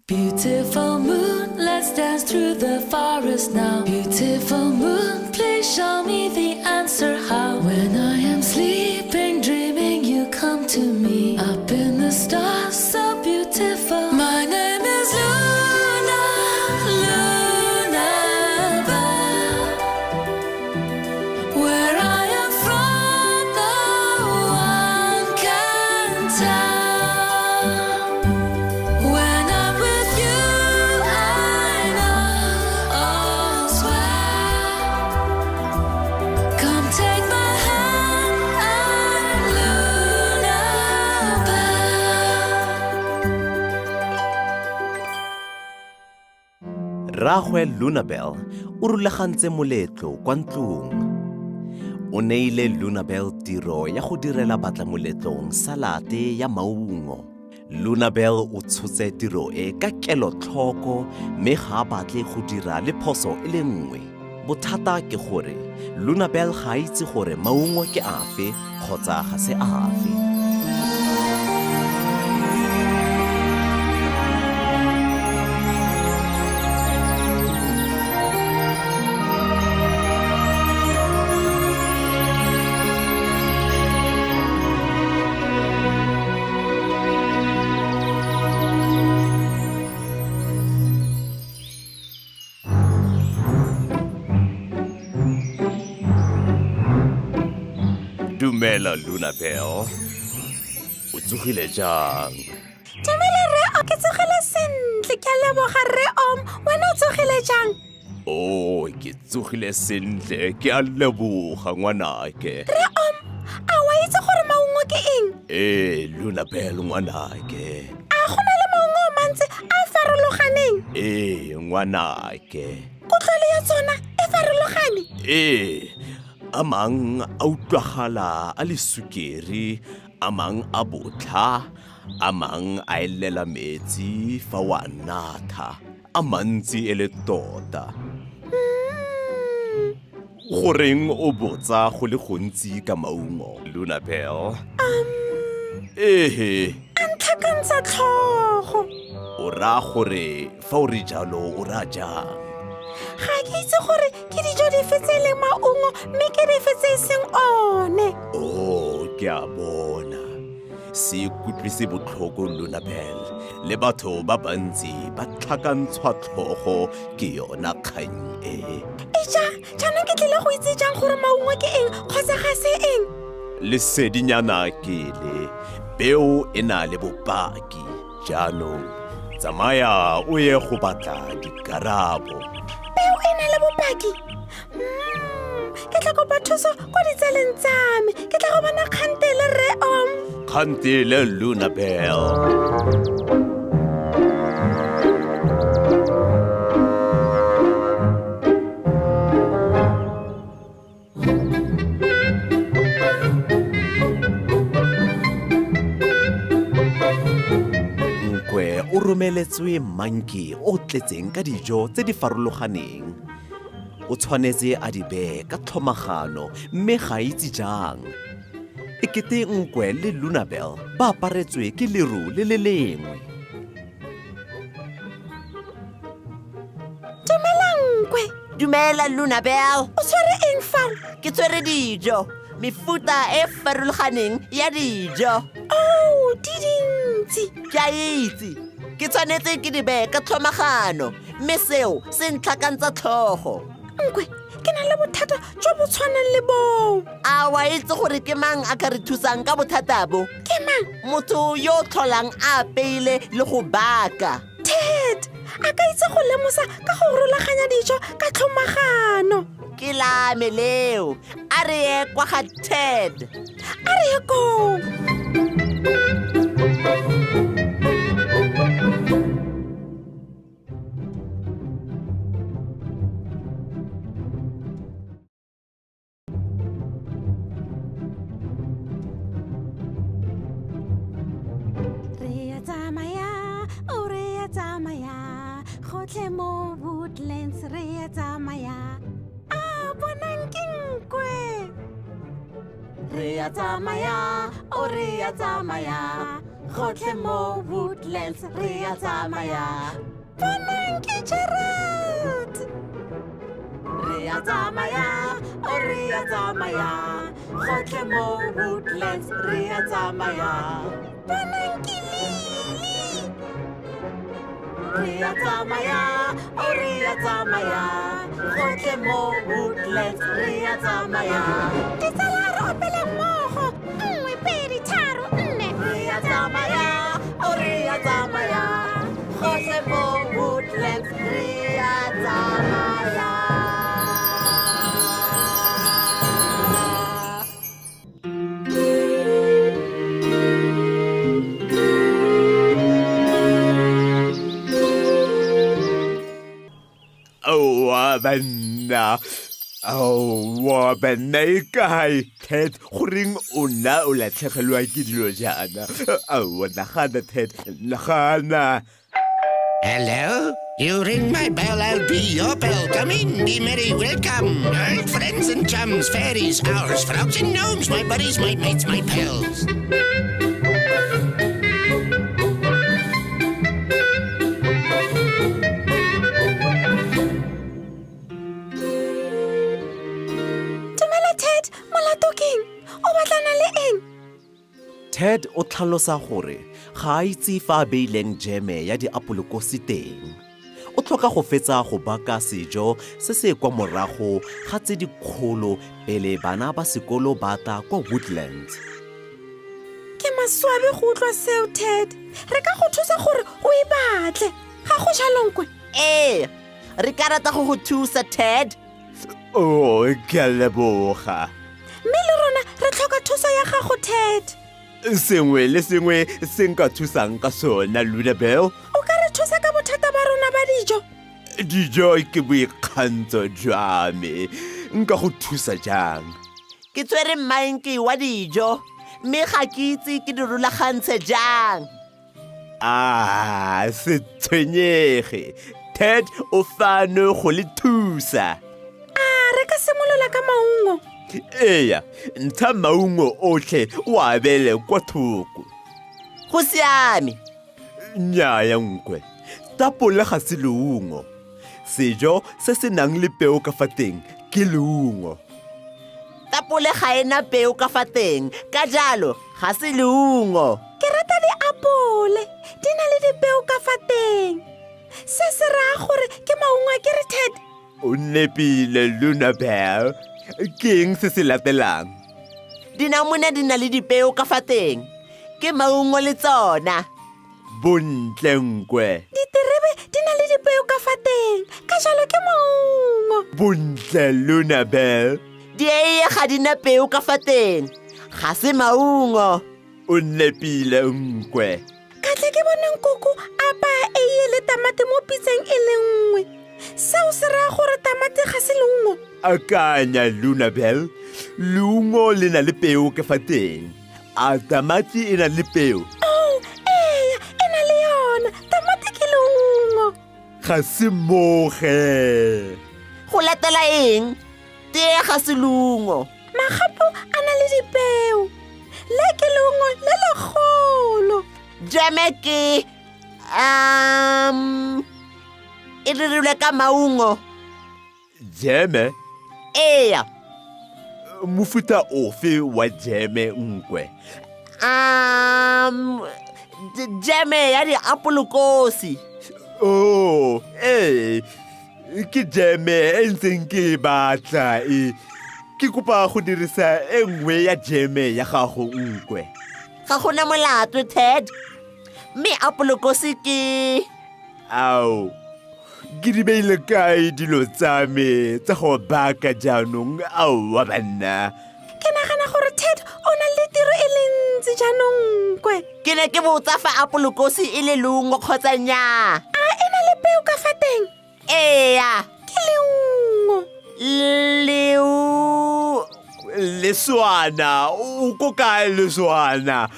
Beautiful moon, let's dance through the forest now. Beautiful moon, please show me the answer how. When I am sleeping, dreaming, you come to me. Up in the stars, so beautiful. My name is Luna, Luna Bell. Where I am from, no one can tell. When I'm with you, I know all's well. Come take my hand, I'm Luna Bell. Rraagwe Lunabel o rulagantse moletlo kwa ntlong. O neile Lunabel tiro ya go direla batlamoletlong salate ya maungo. Lunabel o tshotse tiro e ka kelotlhoko mme ga a batle go dira le phoso e le nngwe. Bothata ke gore Lunabel ga a itse gore maungo ke afe kgotsa ga se afe. Dumela Lunabel. O tsogile jang? Dumela rre o ke tsogile sentle ke a leboga rre om wena o tsogile jang? O oh, ke tsogile sentle ke a leboga ngwanake. Rre om a wa itse gore maungo ke eng? Ee Lunabel ngwanake. A go na le maungo a mantsi a a farologaneng? Ee ngwanake. Kutlwalo ya tsona e farologane? Ee a mang a utlwagala a le sukiri a mang a botlha a mang a elela metsi fa wa natha a mantsi e le tota goreng o botsa go le gontsi ka maungo lunabel ehe a ntlhakantsha tlhogo o raya gore fa o re jalo o raya jang ga ke itse gore ke dijo dife tse e leng maungo mme ke dife tse e seng one o oh, ke a bona se kutlwise botlhoko lunabel le batho ba bantsi ba tlhakantshwa tlhogo ke yona kgang e eja jaanong ke tlile go itse jang gore maungo ke eng kgotsa ga se eng lesedinyana ke le peo e na le bopaki jaanong tsamaya o ye go batla dikarabo peo e na le bopaki ke tla kopa thuso kwa ditsaleng tsa me ke tla go bona kgantele rre om kgantele lunabel Nkwe o romeletswe manki o tletseng ka dijo tse di farologaneng. O tshwanetse a di bee ka tlhomagano mme ga itse jang. E kete Nkwe le Lunabel ba aparetswe ke leru le le lengwe. Dumela Nkwe. Dumela Lunabel. O tshwere eng fao? Ke tshwere dijo, mefuta e farologaneng ya dijo. Oh, di dintsi. Ke a itse. Ke tshwanetse ke di beye ka tlhomagano, mme seo se ntlhakantsa tlhogo. Nkwe, ke na le bothata jo bo tshwanang le boo. A wa itse gore ke mang a ka re thusang ka bothata bo? Ke mang? Motho yo o tlholang a apeile le go baka. Ted a ka itse go lemosa ka go rulaganya dijo ka tlhomagano. Ke la me leo. A re ye kwa ga Ted. A re ye koo. Re a tsamaya, o re a tsamaya, gotlhe mo Woodlands re a tsamaya. A bonang ke nkwe. Re a tsamaya, o re a tsamaya, Gotlhe mo Woodlands re a tsamaya. Bonang ke Gerald. Re a tsamaya, o re a tsamaya. Gotlhe mo Woodlands re a tsamaya. Bonang ke Lily. Re a tsamaya, o re a tsamaya. Gotlhe mo Woodlands re a tsamaya. Ditsala re opele mmogo. Nngwe, pedi, tharo, nne. Re a tsamaya, o re a tsamaya. Gotlhe mo Woodlands re a tsamaya. Aowa banna, aowa banna e kae Ted? Goreng o nna o latlhegelwa ke dilo jaana? Aowa, nagana Ted, nagana. Hello? You ring my bell, I'll be your bell. Come in, be merry, welcome. Old friends and chums, fairies, owls, frogs and gnomes, my buddies, my mates, my pals. Dumela Ted, molato keng? O batlana le eng? Ted o tlhalosa gore ga a itse fa a beileng jeme ya diapolokosi teng. O tlhoka go fetsa go baka sejo se se kwa morago ga tse dikgolo pele bana ba sekolo ba tla kwa Woodlands. Ke maswabi go utlwa seo, Ted. Re ka go thusa gore o e batle. Ga go jalo, Nkwe? Ee, re ka rata go go thusa, Ted. Oh, ke a leboga. Mme le rona re tlhoka thuso ya gago, Ted. Sengwe le sengwe se nka thusang ka sona, Lunabel. O ka re thusa ka bothata ba rona ba dijo? Dijo ke boikgantsho jwa me. Nka go thusa jang? Ke tshwere mmaenke wa dijo, mme ga ke itse ke di rulagantshe jang. Ah, se tshwenyege. Ted o fano go le thusa. A re ka simolola ka maungo? Eya, ntsha maungo otlhe o a beele kwa thoko. Go siame. Nnyaya nkwe, tapole ga se leungo. Sejo se se nang le peo ka fa teng ke leungo. Tapole ga e na peo ka fa teng, ka jalo ga se leungo. Ke rata diapole, di na le dipeo ka fa teng. Se se raya gore ke maungo a kere Ted? O nepile Lunabel. Ke eng se se latelang? Dinamune di na le dipeo ka fa teng. Ke maungo le tsona. Bontle nkwe. Diterebe di na le dipeo ka fa teng, ka jalo ke maungo. Bontle Lunabel. Dieiye ga di na peo ka fa teng, ga se maungo. O nepile nkwe. Ka tle ke bone nkoko a apaya eiye le tamati mo pitseng e le nngwe. Seo se raya gore tamati ga se leungo. Akanya Lunabel, leungo le na le peo ka fa teng. A tamati e na le peo? Oh, ee, e na le yona. Tamati ke leungo. Ga se moge. Go latela eng? Tee ga se leungo. Magapu a na le dipeo. Le ke leungo le legolo. Jeme ke um e dirilwe ka maungo. Jeme? Eya. Mofuta ofe wa jeme nkwe? Um jeme ya diapolokosi. Oh, ee. Ke jeme e ntseng ke e batla e. Ke kopa go dirisa e nngwe ya jeme ya gago nkwe. Ga gona molato, Ted. Mme apolokosi ke Ao, ke di beile kae dilo tsa me tsa go baka jaanong? Aowa banna. Ke nagana gore Ted o na le tiro e le ntsi jaanong kwe. Ke ne ke botsa fa apolokosi e le leungo kgotsa nnyaa. A e na le peo ka fa teng? Eya. Ke leungo. Leo. Leswana, o ko kae leswana?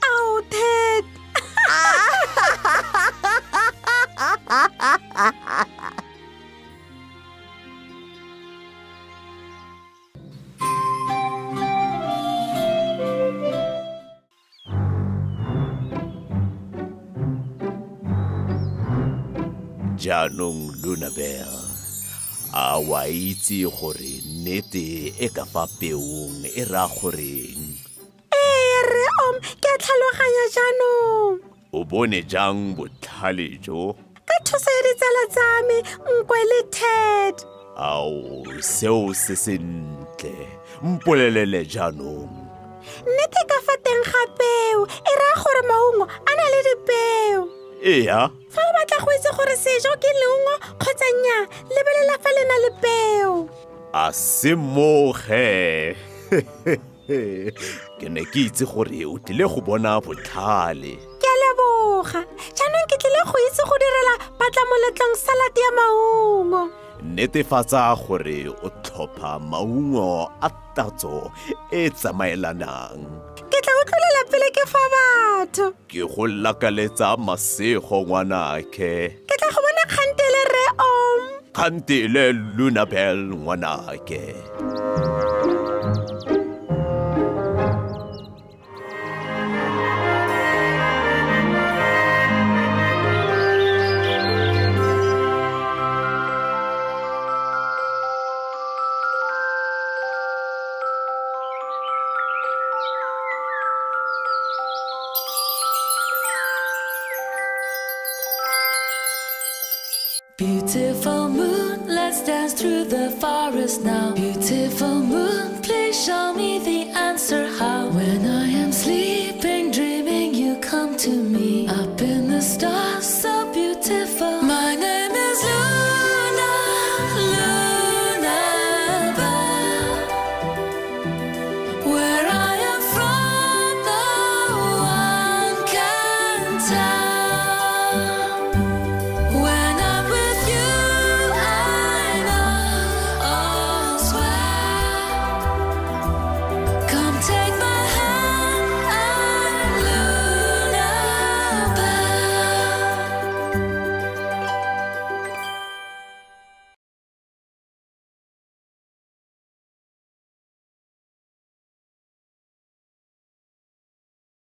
Ao, Ted. Jaanong Lunabel, a wa itse gore nnete e ka fa peong e raya goreng? Ee, rre Om, ke a tlhaloganya jaanong. O bone jang botlhale jo? Ka thuso ya ditsala tsa me, Nkwe le Ted. Ao, seo se sentle. Mpolelele jaanong. Nnete ka fa teng ga peo e raya gore maungo a na le dipeo. Ea. Fa o batla go itse gore sejo ke leungo kgotsa nnyaa, lebelela fa le na le peo. A se moge. Ke ne ke itse gore o tlile go bona botlhale. Ke a leboga. Jaanong ke tlile go itse go direla batlamoletlong salad ya maungo. Netefatsa gore o tlhopha maungo a tatso e tsamaelanang. Ke tla utlwelela pele ke fa batho. Ke go lakaletsa masego ngwanake. Ke tla go bona kgantele rre Om. Kgantele Lunabel ngwanake. Beautiful moon, let's dance through the forest now. Beautiful moon, please show me the answer how. When I am